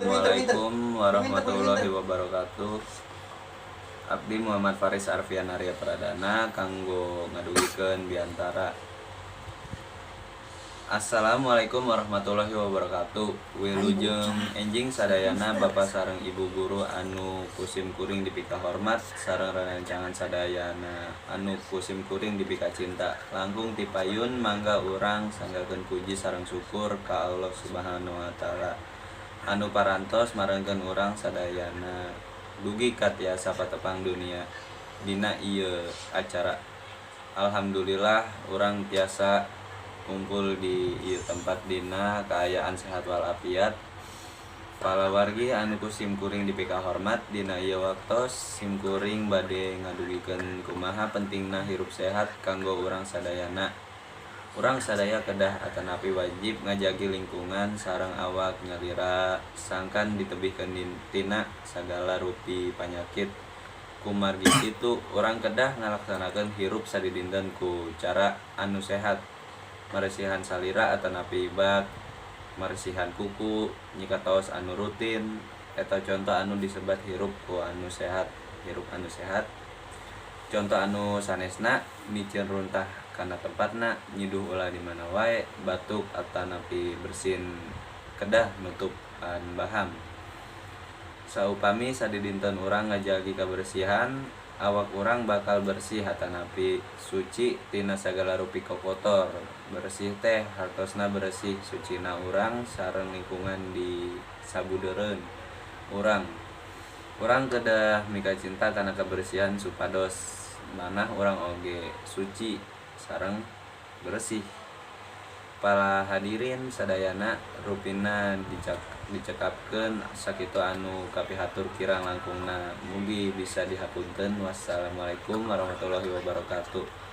Assalamualaikum warahmatullahi wabarakatuh. Abdi Muhammad Faris Arfian Arya Pradana kanggo ngadugikeun biantara. Assalamualaikum warahmatullahi wabarakatuh. Wilujeng enjing sadayana, Bapak sareng Ibu guru anu ku sim kuring dipikahormat sareng rerencangan sadayana anu ku sim kuring dipikacinta. Langkung ti payun, mangga urang sanggakeun puji sareng syukur ka Allah Subhanahu wa Ta'ala anu parantos marengkeun urang sadayana dugi ka tiasa patepang dunia dina ieu acara. Alhamdulillah, urang tiasa kumpul di ieu tempat dina kaayaan sehat walafiat. Palawargi anu ku sim kuring dipikahormat, dina ieu waktos sim kuring bade ngadugikeun kumaha pentingna hirup sehat kanggo urang sadayana. Urang sadaya kedah atanapi wajib ngajagi lingkungan sareng awak nyalira sangkan ditebihkeun tina sagala rupi panyakit. Kumargi kitu, urang kedah ngalaksanakeun hirup sadidinten ku cara anu sehat, maresihan salira atanapi bak, maresihan kuku, nyikat taos anu rutin. Eta conto anu disebat hirup ku anu sehat, hirup anu sehat. Conto anu sanesna, miceun runtah kana tempatna, nyiduh ulah di mana wae, batuk atanapi bersin kedah nutupan baham. Saupami sadidinten urang ngajagi kabersihan, awak urang bakal bersih atanapi suci tina sagala rupi kokotor. Bersih teh hartosna bersih sucina urang sareng lingkungan di sabudeureun urang. Urang kedah mikacinta kana kebersihan supados manah urang oge suci sareng bersih. Para hadirin sadayana, rupina dicekapkeun sakitu anu kapihatur, kirang langkungna mugi bisa dihapunten. Wassalamualaikum warahmatullahi wabarakatuh.